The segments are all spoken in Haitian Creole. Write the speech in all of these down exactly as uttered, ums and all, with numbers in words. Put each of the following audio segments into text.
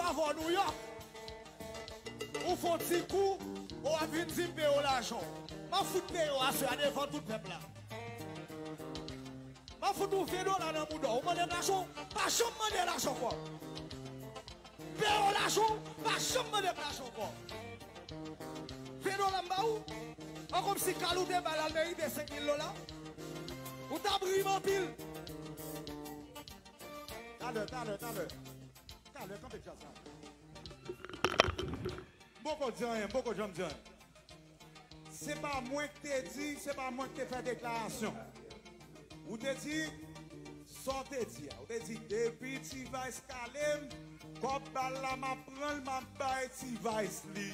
avè w Nouyòk. Ou fè yon ti kou, ou ap vin di m peye w lajan w. M ap fout peye w aswè a devan tout pèp la. M ap fout ou ven dola nan mouda w. Ou mande m lajan w, pa janm mande lajan ankò. Peye w lajan w, pa janm mande m lajan ankò. Ven dola m ba ou, an kòmsi kal ou te bay la l merite senk mil dola. Ou t ap ri m anpil. Talè, talè, talè. Talè, kanpe djaz la. M poko di anyen, m poko janm di anyen. Se pa mwen k te di, se pa mwen k te fè deklarasyon. Ou te di sa w te di a. Ou te di, depi T-Vice kale m, kòb bal la, m ap pran l, m ap bay T-Vice li.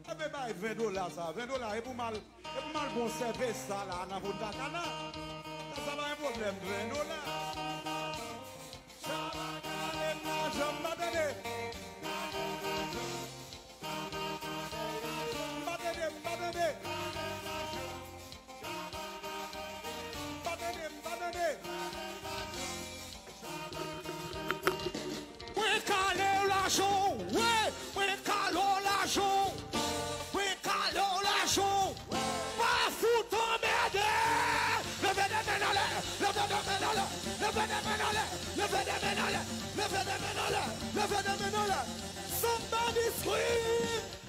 Enben, bay ven dola sa. Ven dola, e pou m al, e pou m al bon sèvis sa la nan Punta Cana. Sa, sa pa yon pwoblèm, ven dola. Chala kale m lajan, m pa tande. M pa tande, m pa tande. M pa tande, m pa tande. Mwen kale w lajan w, wi, mwen kale w lajan w, mwen kale w lajan w, pa fout anmède! Leve de men anlè, leve de men anlè, leve de men anlè, leve de men anlè, leve de men anlè, leve de men anlè. Somebody scream!